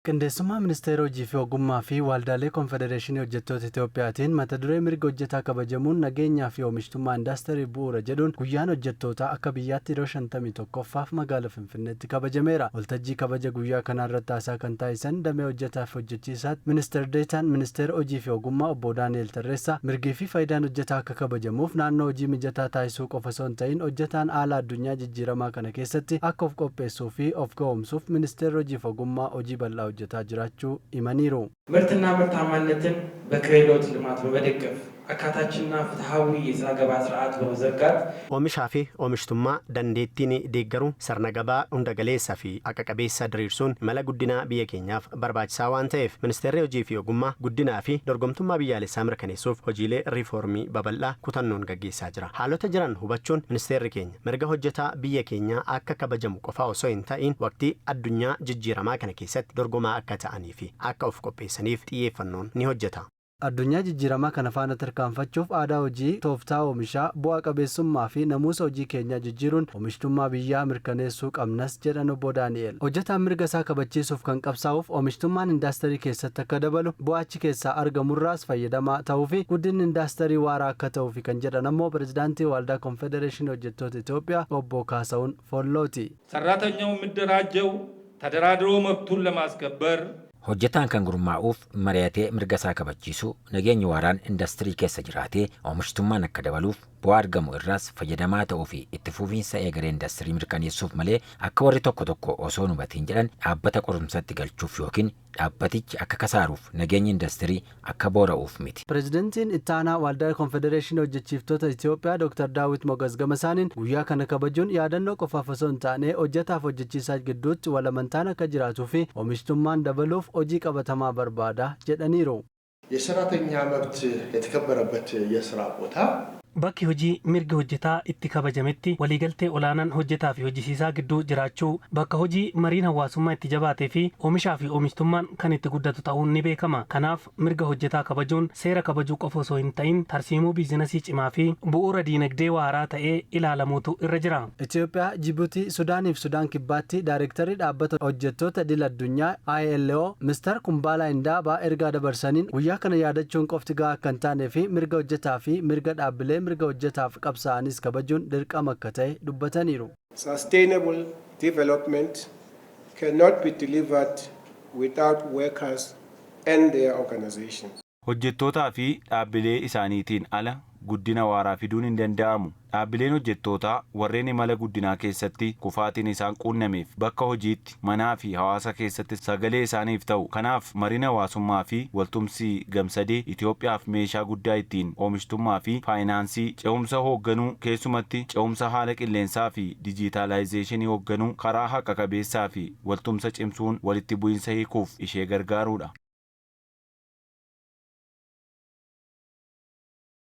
Qindeessummaa Ministeera Hojii fi Ogummaa fi Waldaalee Konfedereeshinii Hojjettoota Itiyoophiyaatiin mata duree "Mirga hojjetaa kabajamuun nageenyaa fi oomishtummaa indaastirii bu'uura" jedhuun guyyaan hojjettootaa akka biyyaatti yeroo 51ffaaf magaalaa Finfinneetti kabajameera. Waltajjii kabaja guyyaa kanaa irratti haasaa kan taasisan damee hojjetaa fi hojjechiisaatti Ministeer Deetaan Ministeera Hojii fi Ogummaa Obbo Daani'el Tarreessaa, mirgii fi faayidaan hojjetaa akka kabajamuuf naannoo hojii mijataa taasisuu qofa osoo hin ta'in, hojjetaan haala addunyaa jijjiiramaa kana keessatti akka of qopheessuu fi of ga'oomsuuf Ministeerri Hojii fi Ogummaa hojii bal'aa hojjetaa jiraachuu himaniiru. ምርትና ምርታማነትን በክህሎት ልማት በመደገፍ አካታችና ፍትሃዊ የስራ ገበያ ስርዓት በመዘርጋት Oomishaa fi oomishtummaa dandeettiin deeggaruu, sirna gabaa hunda galeessaa fi haqa qabeessa diriirsuun imala guddinaa biyya keenyaaf barbaachisaa waan ta'eef, Ministeerri Hojii fi Ogummaa guddinaa fi dorgomtummaa biyyaalessaa mirkaneessuuf hojiilee riifoormii babal'aa kutannoon gaggeessaa jira. Haalota jiran hubachuun ministeerri keenya mirga hojjetaa biyya keenyaa akka kabajamu qofa osoo hin ta'in, waqtii addunyaa jijjiiramaa kana keessatti dorgomaa akka ta'anii fi akka of qopheessaniif xiyyeeffannoon ni hojjeta. Addunyaa jijjiiramaa kana faana tarkaanfachuuf aadaa hojii, tooftaa oomishaa, bu'aa qabeessummaa fi namuusa hojii keenyaa jijjiiruun oomishtummaa biyyaa mirkaneessuu qabnas jedhan Obbo Daani'el. Hojjetaan mirga isaa kabachiisuuf kan qabsaa'uuf oomishtummaan indaastirii keessatti akka dabalu, bu'aachi keessaa argamurraas fayyadamaa ta'uu fi guddinni indaastirii waaraa akka ta'uufi kan jedhan ammoo Pirezidaantii Waaldaa Konfedereeshinii Hojjettoota Itoophiyaa Obbo Kaasawun Follooti. ሰራተኛው የሚደራጀው ተደራድሮ መብቱን ለማስከበር Hojjetaan kan gurmaa'uuf mari'atee mirga isaa kabachiisu, nageenyi waaraan indastirii keessa jiraatee oomishtummaan akka dabaluuf, bu'aa argamu irraas fayyadamaa ta'uu fi itti fufiinsa eegalee indastirii mirkaneessuuf malee, akka warri tokko tokko osoo hin hubatiin jedhan dhaabbata qorumsatti galchuuf yookiin dhaabbatichi akka kasaaruuf, nageenyi indastirii akka boora'uuf miti. Pireezidantiin Ittaanaa Waaldaa Konfedereeshinii Hojjechiiftota Itoophiyaa Dr. Daawit Mogas gama isaaniin, guyyaa kana kabajuun yaadannoo qofaaf osoo hin taane, hojjetaaf hojjechiisaa gidduutti walamantaan akka jiraatuu fi oomishtummaan dabaluuf hojii qabatamaa barbaada jedhaniiru. የሰራተኛ መብት የተከበረበት የስራ ቦታ Bakki hojii mirgi hojjetaa itti kabajametti waliigaltee olaanaan hojjetaa fi hojjisiisaa gidduu jiraachuu, bakka hojii mariin hawaasummaa itti jabaatee fi oomishaa fi oomishtummaan kan itti guddatu ta'uun ni beekama. Kanaaf mirga hojjetaa kabajuun seera kabajuu qofa osoo hin ta'in, tarsiimuu biizinasii cimaa fi bu'uura diinagdee waaraa ta'ee ilaalamuutu irra jira. Itoophiyaa, Jibuutii, Sudaanii fi Sudaan Kibbaatti Daayirektarri dhaabbata hojjettoota idil addunyaa ILO Mr. Kumbaalaa Indaabaa ergaa dabarsaniin, guyyaa kana yaadachuun qofti gahaa akka hin taanee fi mirga hojjetaa fi mirga dhaabbilee mirga hojjetaaf qabsaa'anis kabajuun dirqama akka ta'e dubbataniiru. Sustainable development cannot be delivered without workers and their organizations. Hojjettootaa fi dhaabbilee isaaniitiin ala guddina waaraa fiduun hin danda'amu. Dhaabbileen hojjettootaa warreen imala guddinaa keessatti kufaatiin isaan quunnameef bakka hojiitti, manaa fi hawaasa keessatti sagalee isaaniif ta'u. Kanaaf mariin hawaasummaa fi waltumsi gamsadee Itoophiyaaf meeshaa guddaa ittiin oomishtummaa fi faayinaansii ce'umsa hoogganuu, keessumatti ce'umsa haala qilleensaa fi dijiitaalaayizeeshinii hoogganuu, karaa haqa qabeessaa fi waltumsa cimsuun walitti bu'iinsa hiikuuf ishee gargaarudha.